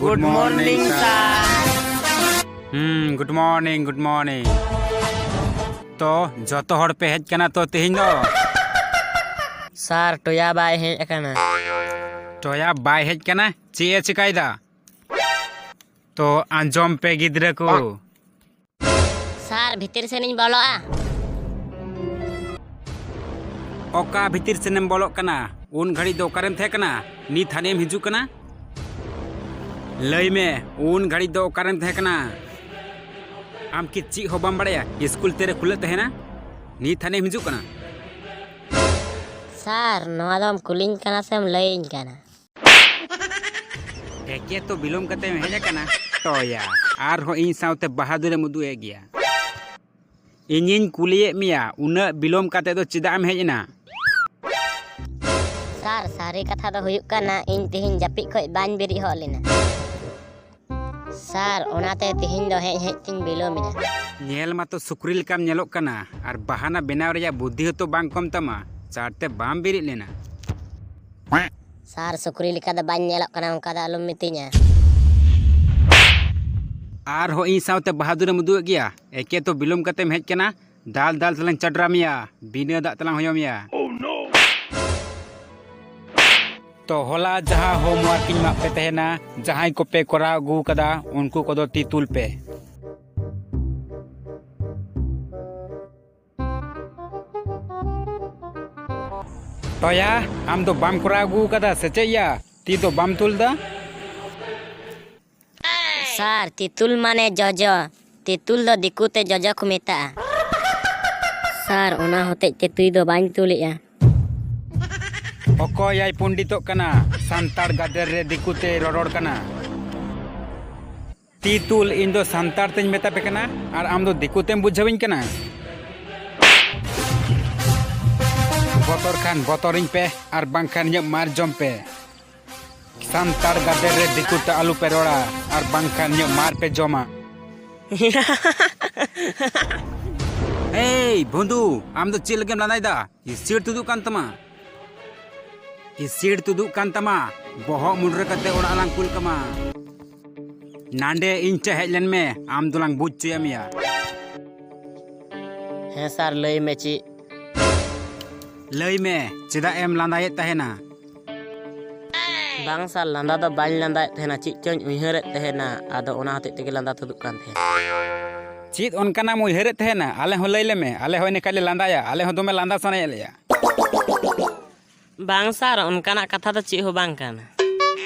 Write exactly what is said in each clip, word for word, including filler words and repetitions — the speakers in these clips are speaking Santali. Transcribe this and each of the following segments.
Good morning, sir. ᱦᱩᱸ, good morning, good morning. ᱛᱚ, ᱡᱚᱛᱚ ᱦᱚᱲ ᱯᱮ ᱦᱮᱡ ᱠᱟᱱᱟ ᱛᱚ ᱛᱮᱦᱮᱧ ᱫᱚ? ᱥᱟᱨ, ᱴᱚᱭᱟ ᱵᱟᱭ ᱦᱮᱡ ᱟᱠᱟᱱᱟ᱾ ᱴᱚᱭᱟ ᱵᱟᱭ ᱦᱮᱡ ᱠᱟᱱᱟ? ᱪᱮᱫ ᱮ ᱪᱮᱠᱟᱭᱮᱫᱟ? ᱛᱚ, ᱟᱸᱡᱚᱢ ᱯᱮ ᱜᱤᱫᱽᱨᱟᱹ ᱠᱚ᱾ ᱥᱟᱨ, ᱵᱷᱤᱛᱤᱨ ᱥᱮᱱᱤᱧ ᱵᱚᱞᱚᱜᱼᱟ᱾ ᱚᱠᱟ ᱵᱷᱤᱛᱤᱨ ᱥᱮᱱᱮᱢ ᱵᱚᱞᱚᱜ ᱠᱟᱱᱟ? ᱩᱱ ᱜᱷᱟᱹᱲᱤᱡ ᱫᱚ ᱚᱠᱟᱨᱮᱢ ᱛᱟᱦᱮᱸ ᱠᱟᱱᱟ? ᱱᱤᱛ ᱦᱟᱱᱮᱢ ᱦᱤᱡᱩᱜ ᱠᱟᱱᱟ? ᱞᱟᱹᱭ ᱢᱮ, ᱩᱱ ᱜᱷᱟᱹᱲᱤᱡ ᱫᱚ ᱚᱠᱟᱨᱮᱢ ᱛᱟᱦᱮᱸ ᱠᱟᱱᱟ? ᱟᱢ ᱠᱤ ᱪᱮᱫ ᱦᱚᱸ ᱵᱟᱢ ᱵᱟᱲᱟᱭᱟ? ᱥᱠᱩᱞ ᱛᱤᱨᱮ ᱠᱷᱩᱞᱟᱹᱜ ᱛᱟᱦᱮᱱᱟ? ᱱᱤᱛ ᱦᱟᱱᱮᱢ ᱦᱤᱡᱩᱜ ᱠᱟᱱᱟ? ᱥᱟᱨ, ᱱᱚᱣᱟ ᱫᱚᱢ ᱠᱩᱞᱤᱧ ᱠᱟᱱᱟ ᱥᱮᱢ ᱞᱟᱹᱭᱟᱹᱧ ᱠᱟᱱᱟ? ᱮᱠᱮ ᱛᱚ ᱵᱤᱞᱚᱢ ᱠᱟᱛᱮᱢ ᱦᱮᱡ ᱟᱠᱟᱱᱟ, ᱴᱚᱭᱟ᱾ ᱟᱨᱦᱚᱸ ᱤᱧ ᱥᱟᱶᱛᱮ ᱵᱟᱦᱟᱫᱩᱨᱮᱢ ᱩᱫᱩᱜ ᱮᱫ ᱜᱮᱭᱟ᱾ ᱤᱧᱤᱧ ᱠᱩᱞᱤᱭᱮᱫ ᱢᱮᱭᱟ, ᱩᱱᱟᱹᱜ ᱵᱤᱞᱚᱢ ᱠᱟᱛᱮ ᱫᱚ ᱪᱮᱫᱟᱜ ᱮᱢ ᱦᱮᱡ ᱮᱱᱟ? ᱥᱟᱨ, ᱥᱟᱹᱨᱤ ᱠᱟᱛᱷᱟ ᱫᱚ ᱦᱩᱭᱩᱜ ᱠᱟᱱᱟ, ᱤᱧ ᱛᱮᱦᱮᱧ ᱡᱟᱹᱯᱤᱫ ᱠᱷᱚᱡ ᱵᱟᱹᱧ ᱵᱮᱨᱮᱫ ᱦᱚᱫ ᱞᱮᱱᱟ᱾ ᱥᱟᱨ, ᱚᱱᱟᱛᱮ ᱛᱮᱦᱮᱧ ᱫᱚ ᱦᱮᱡ ᱦᱮᱡ ᱛᱤᱧ ᱵᱤᱞᱚᱢ ᱮᱱᱟ᱾ ᱧᱮᱞ ᱢᱟᱛᱚ ᱥᱩᱠᱨᱤ ᱞᱮᱠᱟᱢ ᱧᱮᱞᱚᱜ ᱠᱟᱱᱟ, ᱟᱨ ᱵᱟᱦᱟᱱᱟ ᱵᱮᱱᱟᱣ ᱨᱮᱭᱟᱜ ᱵᱩᱫᱽᱫᱷᱤ ᱦᱚᱸᱛᱚ ᱵᱟᱝ ᱠᱚᱢ ᱛᱟᱢᱟ, ᱪᱟᱲ ᱛᱮ ᱵᱟᱢ ᱵᱮᱨᱮᱫ ᱞᱮᱱᱟ᱾ ᱥᱟᱨ, ᱥᱩᱠᱨᱤ ᱞᱮᱠᱟ ᱫᱚ ᱵᱟᱹᱧ ᱧᱮᱞᱚᱜ ᱠᱟᱱᱟ, ᱚᱱᱠᱟ ᱫᱚ ᱟᱞᱚᱢ ᱢᱤᱛᱟᱹᱧᱟ᱾ ᱟᱨᱦᱚᱸ ᱤᱧ ᱥᱟᱶᱛᱮ ᱵᱟᱦᱟᱫᱩᱨᱮᱢ ᱩᱫᱩᱜ ᱮᱫ ᱜᱮᱭᱟ, ᱮᱠᱮ ᱛᱚ ᱵᱤᱞᱚᱢ ᱠᱟᱛᱮᱢ ᱦᱮᱡ ᱠᱟᱱᱟ, ᱫᱟᱞ ᱫᱟᱞ ᱛᱮᱞᱟᱝ ᱪᱟᱰᱨᱟ ᱢᱮᱭᱟ, ᱵᱤᱱᱟᱹ ᱫᱟᱜ ᱛᱮᱞᱟᱝ ᱦᱚᱭᱚ ᱢᱮᱭᱟ᱾ ᱛᱚ ᱦᱚᱞᱟ ᱡᱟᱦᱟᱸ homework ᱤᱧ ᱮᱢᱟᱫ ᱯᱮ ᱛᱟᱦᱮᱱᱟ, ᱡᱟᱦᱟᱸᱭ ᱠᱚᱯᱮ ᱠᱚᱨᱟᱣ ᱟᱹᱜᱩ ᱠᱟᱫᱟ, ᱩᱱᱠᱩ ᱠᱚᱫᱚ ᱛᱤ ᱛᱩᱞ ᱯᱮ᱾ ᱴᱚᱭᱟ, ᱟᱢ ᱫᱚ ᱵᱟᱢ ᱠᱚᱨᱟᱣ ᱟᱹᱜᱩ ᱠᱟᱫᱟ ᱥᱮ ᱪᱮᱫ ᱭᱟ? ᱛᱤ ᱫᱚ ᱵᱟᱢ ᱛᱩᱞ ᱫᱟ? ᱥᱟᱨ, ᱛᱤᱛᱩᱞ ᱢᱟᱱᱮ ᱡᱚᱡᱚ᱾ ᱛᱤᱛᱩᱞ ᱫᱚ ᱫᱤᱠᱩ ᱛᱮ ᱡᱚᱡᱚ ᱠᱚ ᱢᱮᱛᱟᱜᱼᱟ᱾ ᱥᱟᱨ, ᱚᱱᱟ ᱦᱚᱛᱮᱡ ᱛᱮ ᱛᱩᱭ ᱫᱚ ᱵᱟᱹᱧ ᱛᱩᱞᱮᱜᱼᱟ᱾ ᱚᱠᱚᱭ ᱟᱭ ᱯᱚᱱᱰᱤᱛᱚᱜ ᱠᱟᱱᱟ? ᱥᱟᱱᱛᱟᱲ ᱜᱟᱫᱮᱞ ᱨᱮ ᱫᱤᱠᱩ ᱛᱮᱭ ᱨᱚᱨᱚᱲ ᱠᱟᱱᱟ᱾ ᱛᱤᱛᱩᱞ, ᱤᱧ ᱫᱚ ᱥᱟᱱᱛᱟᱲ ᱛᱮᱧ ᱢᱮᱛᱟ ᱯᱮ ᱠᱟᱱᱟ ᱟᱨ ᱟᱢ ᱫᱚ ᱫᱤᱠᱩ ᱛᱮᱢ ᱵᱩᱡᱷᱟᱹᱣᱤᱧ ᱠᱟᱱᱟ? ᱵᱚᱛᱚᱨ ᱠᱷᱟᱱ ᱵᱚᱛᱚᱨᱤᱧ ᱯᱮ ᱟᱨ ᱵᱟᱝᱠᱷᱟᱱ ᱤᱧᱟᱹᱜ ᱢᱟᱨ ᱡᱚᱢ ᱯᱮ᱾ ᱥᱟᱱᱛᱟᱲ ᱜᱟᱫᱮᱞ ᱨᱮ ᱫᱤᱠᱩ ᱛᱮ ᱟᱞᱚ ᱯᱮ ᱨᱚᱲᱟ, ᱟᱨ ᱵᱟᱝᱠᱷᱟᱱ ᱤᱧᱟᱹᱜ ᱢᱟᱨ ᱯᱮ ᱡᱚᱢᱟ᱾ ᱮᱭ ᱵᱷᱩᱸᱫᱩ, ᱟᱢ ᱫᱚ ᱪᱮᱫ ᱞᱟᱹᱜᱤᱫ ᱮᱢ ᱞᱟᱸᱫᱟᱭᱮᱫᱟ? ᱤᱥᱤᱲ ᱛᱩᱫᱩᱜ ᱠᱟᱱ ᱛᱟᱢᱟ᱾ ᱤᱥᱤᱲ ᱛᱩᱫᱩᱜ ᱠᱟᱱ ᱛᱟᱢᱟ, ᱵᱚᱦᱚᱜ ᱢᱩᱰᱨᱟᱹ ᱠᱟᱛᱮ ᱚᱲᱟᱜ ᱞᱟᱝ ᱠᱩᱞ ᱠᱟᱢᱟ᱾ ᱱᱟᱸᱰᱮ ᱤᱧ ᱴᱷᱮᱱ ᱦᱮᱡ ᱞᱮᱱ ᱢᱮ, ᱟᱢ ᱫᱚᱞᱟᱝ ᱵᱩᱡᱽ ᱦᱚᱪᱚᱭᱮᱫ ᱢᱮᱭᱟ᱾ ᱦᱮᱸ ᱥᱟᱨ, ᱞᱟᱹᱭ ᱢᱮ ᱪᱮᱫ? ᱞᱟᱹᱭ ᱢᱮ, ᱪᱮᱫᱟᱜ ᱮᱢ ᱞᱟᱸᱫᱟᱭᱮᱫ ᱛᱟᱦᱮᱱᱟ? ᱵᱟᱝ ᱥᱟᱨ, ᱞᱟᱸᱫᱟ ᱫᱚ ᱵᱟᱹᱧ ᱞᱟᱸᱫᱟᱭᱮᱫ ᱛᱟᱦᱮᱱᱟ, ᱪᱮᱫ ᱪᱚᱧ ᱩᱭᱦᱟᱹᱨᱮᱫ ᱛᱟᱦᱮᱱᱟ, ᱟᱫᱚ ᱚᱱᱟ ᱦᱚᱛᱮᱡ ᱛᱮᱜᱮ ᱞᱟᱸᱫᱟ ᱛᱩᱫᱩᱜ ᱠᱟᱱ ᱛᱟᱦᱮᱱᱟ᱾ ᱪᱮᱫ ᱚᱱᱠᱟᱱᱟᱜ ᱮᱢ ᱩᱭᱦᱟᱹᱨᱮᱫ ᱛᱟᱦᱮᱱᱟ? ᱟᱞᱮ ᱦᱚᱸ ᱞᱟᱹᱭ ᱞᱮᱢᱮ, ᱟᱞᱮ ᱦᱚᱸ ᱤᱱᱟᱹ ᱠᱷᱟᱡ ᱞᱮ ᱞᱟᱸᱫᱟᱭᱟ, ᱟᱞᱮ ᱦᱚᱸ ᱫᱚᱢᱮ ᱞᱟᱸᱫᱟ ᱥᱟᱱᱟᱭᱮᱫ ᱞᱮᱭᱟ᱾ ᱵᱟᱝ ᱥᱟᱨ, ᱚᱱᱠᱟᱱᱟᱜ ᱠᱟᱛᱷᱟ ᱫᱚ ᱪᱮᱫ ᱦᱚᱸ ᱵᱟᱝ ᱠᱟᱱᱟ᱾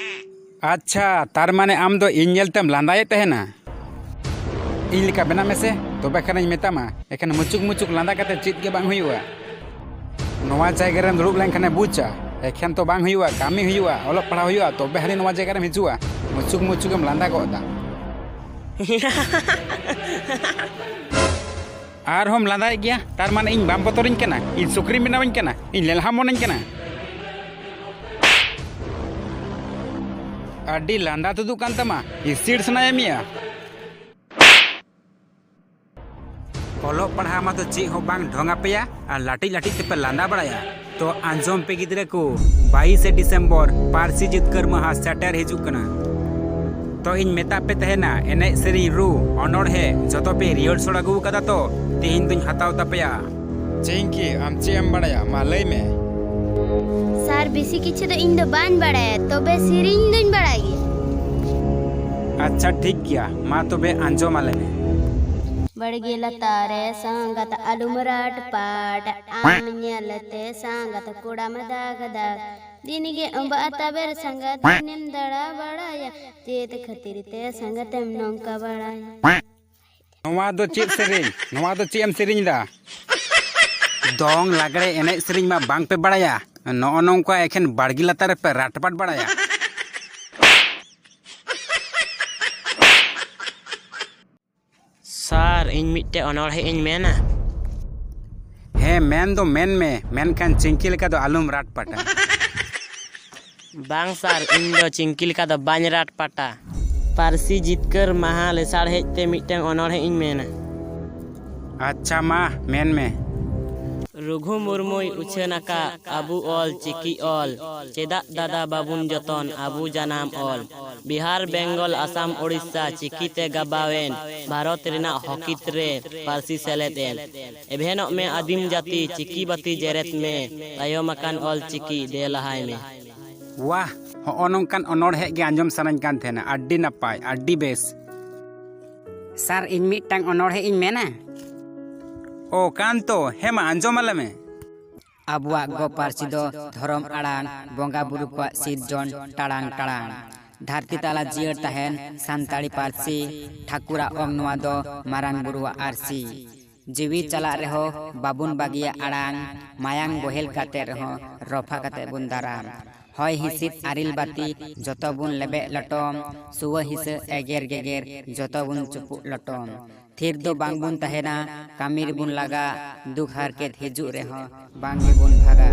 ᱟᱪᱪᱷᱟ, ᱛᱟᱨ ᱢᱟᱱᱮ ᱟᱢ ᱫᱚ ᱤᱧ ᱧᱮᱞ ᱛᱮᱢ ᱞᱟᱸᱫᱟᱭᱮᱫ ᱛᱟᱦᱮᱱᱟ? ᱤᱧ ᱞᱮᱠᱟ ᱵᱮᱱᱟᱜ ᱢᱮᱥᱮ, ᱛᱚᱵᱮ ᱠᱷᱟᱱᱤᱧ ᱢᱮᱛᱟᱢᱟ᱾ ᱮᱠᱷᱮᱱ ᱢᱩᱪᱩᱠ ᱢᱩᱪᱩᱠ ᱞᱟᱸᱫᱟ ᱠᱟᱛᱮ ᱪᱮᱫ ᱜᱮ ᱵᱟᱝ ᱦᱩᱭᱩᱜᱼᱟ᱾ ᱱᱚᱣᱟ ᱡᱟᱭᱜᱟ ᱨᱮᱢ ᱫᱩᱲᱩᱵ ᱞᱮᱱᱠᱷᱟᱱᱮ ᱵᱩᱡᱟ, ᱮᱠᱷᱮᱱ ᱛᱚ ᱵᱟᱝ ᱦᱩᱭᱩᱜᱼᱟ, ᱠᱟᱹᱢᱤ ᱦᱩᱭᱩᱜᱼᱟ, ᱚᱞᱚᱜ ᱯᱟᱲᱦᱟᱣ ᱦᱩᱭᱩᱜᱼᱟ, ᱛᱚᱵᱮ ᱦᱟᱹᱱᱤ ᱱᱚᱣᱟ ᱡᱟᱭᱜᱟ ᱨᱮᱢ ᱦᱤᱡᱩᱜᱼᱟ᱾ ᱢᱩᱪᱩᱠ ᱢᱩᱪᱩᱠ ᱮᱢ ᱞᱟᱸᱫᱟ ᱜᱚᱫ ᱫᱟ᱾ ᱟᱨᱦᱚᱸᱢ ᱞᱟᱸᱫᱟᱭᱮᱫ ᱜᱮᱭᱟ? ᱛᱟᱨ ᱢᱟᱱᱮ ᱤᱧ ᱵᱟᱢ ᱵᱚᱛᱚᱨᱤᱧ ᱠᱟᱱᱟ? ᱤᱧ ᱥᱩᱠᱨᱤᱢ ᱵᱮᱱᱟᱣᱤᱧ ᱠᱟᱱᱟ? ᱤᱧ ᱞᱮᱞᱦᱟ ᱢᱚᱱᱮᱧ ᱠᱟᱱᱟ? ᱟᱹᱰᱤ ᱞᱟᱸᱫᱟ ᱛᱩᱫᱩᱜ ᱠᱟᱱ ᱛᱟᱢᱟ, ᱤᱥᱤᱲ ᱥᱟᱱᱟᱭᱮᱫ ᱢᱮᱭᱟ᱾ ᱚᱞᱚᱜ ᱯᱟᱲᱦᱟᱣ ᱢᱟᱛᱚ ᱪᱮᱫ ᱦᱚᱸ ᱵᱟᱝ ᱰᱷᱚᱝ ᱟᱯᱮᱭᱟ ᱟᱨ ᱞᱟᱹᱴᱤᱡ ᱞᱟᱹᱴᱤᱡ ᱛᱮᱯᱮ ᱞᱟᱸᱫᱟ ᱵᱟᱲᱟᱭᱟ᱾ ᱛᱚ ᱟᱸᱡᱚᱢ ᱯᱮ ᱜᱤᱫᱽᱨᱟᱹ ᱠᱚ, ᱵᱟᱭᱤᱥᱮ ᱰᱤᱥᱮᱢᱵᱚᱨ ᱯᱟᱹᱨᱥᱤ ᱡᱤᱛᱠᱟᱹᱨ ᱢᱟᱦᱟ ᱥᱮᱴᱮᱨ ᱦᱤᱡᱩᱜ ᱠᱟᱱᱟ᱾ ᱛᱚ ᱤᱧ ᱢᱮᱛᱟᱜ ᱯᱮ ᱛᱟᱦᱮᱱᱟ, ᱮᱱᱮᱡ ᱥᱮᱨᱮᱧ ᱨᱩ ᱚᱱᱚᱬᱦᱮ ᱡᱚᱛᱚ ᱯᱮ ᱨᱤᱦᱟᱨᱥᱚᱞ ᱟᱹᱜᱩ ᱟᱠᱟᱫᱟ ᱛᱚ, ᱛᱮᱦᱮᱧ ᱫᱚᱧ ᱦᱟᱛᱟᱣ ᱛᱟᱯᱮᱭᱟ᱾ ᱪᱤᱝᱠᱤ, ᱟᱢ ᱪᱮᱫ ᱮᱢ ᱵᱟᱲᱟᱭᱟ? ᱢᱟ ᱞᱟᱹᱭ ᱢᱮ᱾ ᱥᱟᱨ, ᱵᱮᱥᱤ ᱠᱤᱪᱷᱩ ᱫᱚ ᱤᱧ ᱫᱚ ᱵᱟᱹᱧ ᱵᱟᱲᱟᱭᱟ, ᱛᱚᱵᱮ ᱥᱮᱨᱮᱧ ᱫᱚᱧ ᱵᱟᱲᱟᱭ ᱜᱮᱭᱟ᱾ ᱟᱪᱪᱷᱟ, ᱴᱷᱤᱠ ᱜᱮᱭᱟ, ᱢᱟ ᱛᱚᱵᱮ ᱟᱸᱡᱚᱢ ᱟᱞᱮ ᱢᱮ᱾ ᱵᱟᱲᱜᱮ ᱞᱟᱛᱟᱨ ᱨᱮ ᱥᱟᱸᱜᱟᱛ ᱟᱞᱚᱢ ᱨᱟᱴ ᱯᱟᱴ, ᱟᱢ ᱧᱮᱞ ᱛᱮ ᱥᱟᱸᱜᱟᱛ ᱠᱚᱲᱟᱢ ᱫᱟᱜᱽ ᱫᱟᱜᱽ᱾ ᱫᱤᱱ ᱜᱮ ᱚᱸᱵᱟᱜ ᱛᱟᱵᱮᱨ ᱥᱟᱸᱜᱟᱛ ᱫᱤᱱᱮᱢ ᱫᱟᱬᱟ ᱵᱟᱲᱟᱭᱟ᱾ ᱪᱮᱫ ᱠᱷᱟᱹᱛᱤᱨ ᱛᱮ ᱥᱟᱸᱜᱟᱛᱮᱢ ᱱᱚᱝᱠᱟ ᱵᱟᱲᱟᱭᱟ? ᱱᱚᱣᱟ ᱫᱚ ᱪᱮᱫ ᱥᱮᱨᱮᱧ? ᱱᱚᱣᱟ ᱫᱚ ᱪᱮᱫ ᱮᱢ ᱥᱮᱨᱮᱧ ᱮᱫᱟ? ᱫᱚᱝ ᱞᱟᱜᱽᱲᱮ ᱮᱱᱮᱡ ᱥᱮᱨᱮᱧ ᱢᱟ ᱵᱟᱝ ᱯᱮ ᱵᱟᱲᱟᱭᱟ, ᱱᱚᱜᱼᱚ ᱱᱚᱝᱠᱟ ᱮᱠᱷᱮᱱ ᱵᱟᱲᱜᱮ ᱞᱟᱛᱟᱨ ᱨᱮᱯᱮ ᱨᱟᱴᱯᱟᱴ ᱵᱟᱲᱟᱭᱟ᱾ ᱥᱟᱨ, ᱤᱧ ᱢᱤᱫᱴᱮᱡ ᱚᱱᱚᱬᱦᱮ ᱤᱧ ᱢᱮᱱᱟ᱾ ᱦᱮᱸ, ᱢᱮᱱ ᱫᱚ ᱢᱮᱱ ᱢᱮ, ᱢᱮᱱᱠᱷᱟᱱ ᱪᱤᱝᱠᱤ ᱞᱮᱠᱟ ᱫᱚ ᱟᱞᱚᱢ ᱨᱟᱴᱯᱟᱴᱟ᱾ ᱵᱟᱝ ᱥᱟᱨ, ᱤᱧ ᱫᱚ ᱪᱤᱝᱠᱤ ᱞᱮᱠᱟ ᱫᱚ ᱵᱟᱹᱧ ᱨᱟᱴᱯᱟᱴᱟ᱾ ᱯᱟᱹᱨᱥᱤ ᱡᱤᱛᱠᱟᱹᱨ ᱢᱟᱦᱟ ᱞᱮᱥᱟᱲᱦᱮᱡ ᱛᱮ ᱢᱤᱫᱴᱟᱝ ᱚᱱᱚᱬᱦᱮ ᱤᱧ ᱢᱮᱱᱟ᱾ ᱟᱪᱪᱷᱟ, ᱢᱟ ᱢᱮᱱ ᱢᱮ᱾ ᱨᱩᱜᱷᱩ ᱢᱩᱨᱢᱩᱭ ᱩᱪᱷᱟᱹᱱ ᱟᱠᱟᱫ ᱟᱵᱚ ᱚᱞ ᱪᱤᱠᱤ ᱚᱞ᱾ ᱪᱮᱫᱟᱜ ᱫᱟᱫᱟ ᱵᱟᱵᱚᱱ ᱡᱚᱛᱚᱱ ᱟᱵᱚ ᱡᱟᱱᱟᱢ ᱚᱞ? ᱵᱤᱦᱟᱨ, ᱵᱮᱝᱜᱚᱞ, ᱟᱥᱟᱢ, ᱳᱰᱤᱥᱟ ᱪᱤᱠᱤᱛᱮ ᱜᱟᱵᱟᱣᱮᱱ ᱵᱷᱟᱨᱚᱛ ᱨᱮᱱᱟᱜ ᱦᱚᱠᱤᱛ ᱨᱮ ᱯᱟᱹᱨᱥᱤ ᱥᱮᱞᱮᱫ ᱮᱱ᱾ ᱮᱵᱷᱮᱱᱚᱜ ᱢᱮ ᱟᱹᱫᱤᱢ ᱡᱟᱹᱛᱤ, ᱪᱤᱠᱤ ᱵᱟᱹᱛᱤ ᱡᱮᱨᱮᱫ ᱢᱮ, ᱛᱟᱭᱚᱢ ᱟᱠᱟᱱ ᱚᱞ ᱪᱤᱠᱤ ᱫᱮ ᱞᱟᱦᱟᱭ ᱢᱮ᱾ ᱣᱟᱦ, ᱦᱚᱸᱜᱼᱚ ᱱᱚᱝᱠᱟᱱ ᱚᱱᱚᱬᱦᱮ ᱜᱮ ᱟᱸᱡᱚᱢ ᱥᱟᱱᱟᱧ ᱠᱟᱱ ᱛᱟᱦᱮᱱᱟ᱾ ᱟᱹᱰᱤ ᱱᱟᱯᱟᱭ, ᱟᱹᱰᱤ ᱵᱮᱥ᱾ ᱥᱟᱨ, ᱤᱧ ᱢᱤᱫᱴᱟᱝ ᱚᱱᱚᱬᱦᱮ ᱤᱧ ᱢᱮᱱᱟ᱾ ᱳ ᱠᱟᱱᱛᱚ, ᱦᱮᱸ ᱢᱟ ᱟᱸᱡᱚᱢ ᱟᱞᱮ ᱢᱮ᱾ ᱟᱵᱚᱣᱟᱜ ᱜᱚ ᱯᱟᱹᱨᱥᱤ ᱫᱚ ᱫᱷᱚᱨᱚᱢ ᱟᱲᱟᱝ, ᱵᱚᱸᱜᱟ ᱵᱩᱨᱩ ᱠᱚᱣᱟᱜ ᱥᱤᱨᱡᱚᱱ ᱴᱟᱲᱟᱝ ᱴᱟᱲᱟᱝ᱾ ᱫᱷᱟᱹᱨᱛᱤ ᱛᱟᱞᱟ ᱡᱤᱭᱟᱹᱲ ᱛᱟᱦᱮᱱ ᱥᱟᱱᱛᱟᱲᱤ ᱯᱟᱹᱨᱥᱤ, ᱴᱷᱟᱹᱠᱩᱨᱟᱜ ᱚᱝ ᱱᱚᱣᱟ ᱫᱚ ᱢᱟᱨᱟᱝ ᱵᱩᱨᱩᱣᱟᱜ ᱟᱹᱨᱥᱤ᱾ ᱡᱤᱣᱤ ᱪᱟᱞᱟᱜ ᱨᱮᱦᱚᱸ ᱵᱟᱵᱚᱱ ᱵᱟᱹᱜᱤᱭᱟ ᱟᱲᱟᱝ, ᱢᱟᱭᱟᱝ ᱵᱚᱦᱮᱞ ᱠᱟᱛᱮ ᱨᱮᱦᱚᱸ ᱨᱚᱯᱷᱟ ᱠᱟᱛᱮ ᱵᱚᱱ ᱫᱟᱨᱟᱢ᱾ ᱦᱚᱭ ᱦᱤᱸᱥᱤᱫ ᱟᱨᱤᱞ ᱵᱟᱹᱛᱤ ᱡᱚᱛᱚ ᱵᱚᱱ ᱞᱮᱵᱮᱫ ᱞᱚᱴᱚᱢ, ᱥᱩᱣᱟᱹ ᱦᱤᱸᱥᱟᱹ ᱮᱜᱮᱨ ᱜᱮᱜᱮᱨ ᱡᱚᱛᱚ ᱵᱚᱱ ᱪᱩᱯᱩᱜ ᱞᱚᱴᱚᱢ᱾ ᱛᱷᱤᱨ ᱫᱚ ᱵᱟᱝ ᱵᱚᱱ ᱛᱟᱦᱮᱱᱟ, ᱠᱟᱹᱢᱤ ᱨᱮᱵᱚᱱ ᱞᱟᱜᱟ, ᱫᱩᱠ ᱦᱟᱨᱠᱮᱛ ᱦᱤᱡᱩᱜ ᱨᱮᱦᱚᱸ ᱵᱟᱝ ᱜᱮᱵᱚᱱ ᱵᱷᱟᱜᱟ᱾